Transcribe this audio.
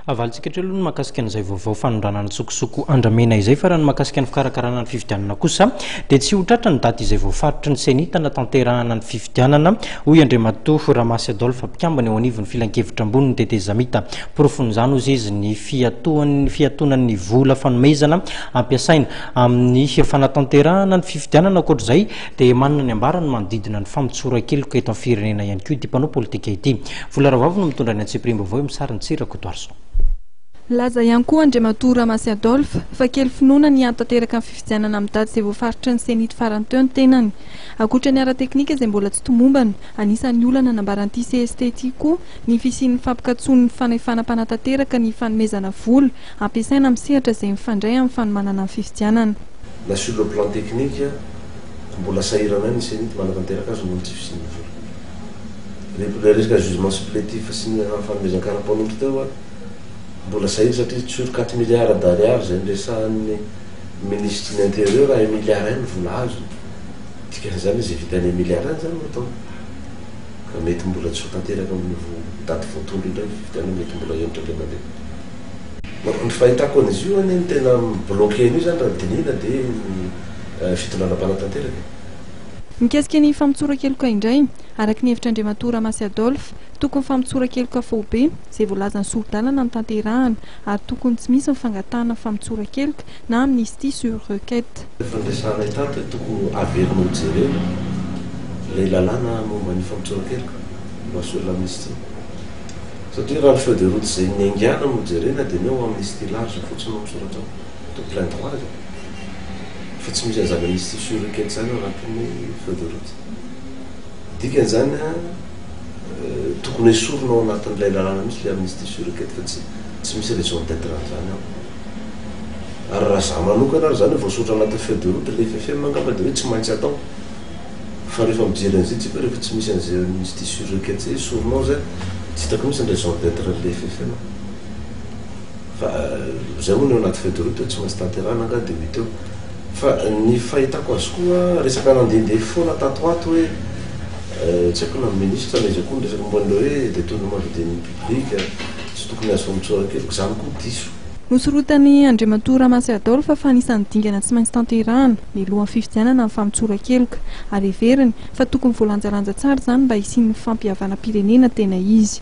Avalintsika hatreo aloha ny mahakasika an'izay vaovao fanondranana an-tsokosoko andramena izay fa raha ny mahakasika ny fikarakarana ny fifidianana kosa dia tsy ho tratra ny daty izay voafaritry ny Cenit hanatanterahana ny fifidianana, hoy Andriamatoa Ramasy Adolphe mpikambana eo anivon'ny filankevitra ambonin'ny tetezamita. Porofon'izany hozy izy ny fiatoan'ny fiatonan'ny vola fanomezana ampiasaina amin'ny fanatanterahana ny fifidianana. Ankoatra izay dia manana ny ambarany manodidina ny famotsoran-keloka eto amin'ny firenena ihany koa ity mpanao politika ity. Vola Rahoavy no mitondra ny antsipiriam-baovao eo amin'ny sarin'i Tsiry Rakotoarison. Nilaza ihany koa Andriamatoa Ramasy Adolphe fa kely finoana ny hanatanteraka ny fifidianana amin'ny daty izay voafaritry ny Cenit farany teo ny tenany. Ankoatra ny ara-teknika izay mbola tsy tomombana, anisan'ny olana nambaran'ity cst ity koa ny fisian'ny fampikatsoan'ny fanefana mpanatanteraka ny fanomezana vola ampiasaina amin'ny sehatra izay mifandray amin'ny fanomanana ny fifidianana. Na sur le plan technique, mbola sahirana ny Cenit manatanteraka azy noho ny tsy fisian'ny vola. Ilay resaka jugement supplétif sy ny fanomezan-kara-panondro teo an, mbola sahirana satria sur quatre milliards d'ariary izay niresahan'ny minisitry ny intérieur, un milliard ihany ny vola azony. Dikan'izany izay vitan'ny un milliard ihany izany no ataony. Ka mety mbola tsy ho tanteraka amin'io daty voatondro indray ny fifidianana, mety mbola hihemotra indray mandeha. Ny fahitako an'izy io anie ny tena mi-bloquer an'io izany raha dinihina dia ny fitondrana mpanatanteraka e. Mikasika ny famotsoran-keloka indray, araka ny hevitr'Andriamatoa Ramasy Adolphe, tokony famotsoran-keloka faobe, izay voalazan'ny sori-dalana no tanterahana, ary tokony tsy misy ny fangatahana famotsoran-keloka na amnistie sur requête. Efa niresahanay tato hoe tokony averina ho jerena ilay lalàna momba ny famotsoran-keloka, loi sur l'amnistie. Satria raha ny feuille de route izay niaingàna no jerena dia ny ao amnistie large fotsiny no misoratra ao, de plein droit izany. Fa tsy misy an'izany amnistie sur requête izany ao anatin'ny feuille de route. Dikan'izany an, tokony esorina ao anatin'ilay lalàna mihitsy ilay amnistie sur requête fa tsy tsy misy raison d'être an'izany ao. Ary raha za manokana ary izany hoe voasoratra anatin'ny feuille de route ilay FFM angamba dia hoe tsy maintsy atao. Fa rehefa mijery an'izay tsika rehefa tsy misy an'izay amnistie sur requête izay esorina ao izay, tsy hitako mihitsy ny raison d'être an'ilay FFM. Fa zay moa ny ao anaty feuille de route hoe tsy maintsy tanterahina angaha dia ho hita eo. Fa ny fahitako azy koa resaka nandehandeha foana tato ho ato hoe tsy haiko na ministre na iza koa niresaka momba an'ilay hoe détournement de deniers publics, tsy tokony azo famotsoran-keloka, izany koa diso. Nosorotan'i Andriamatoa Ramasy Adolphe fa anisan'ny dingana tsy maintsy tanterahana mialohan'ny fifidianana ny famotsoran-keloka ary heveriny fa tokony voalanjalanja tsara izany mba hisian'ny fampihavanam-pirenena tena izy.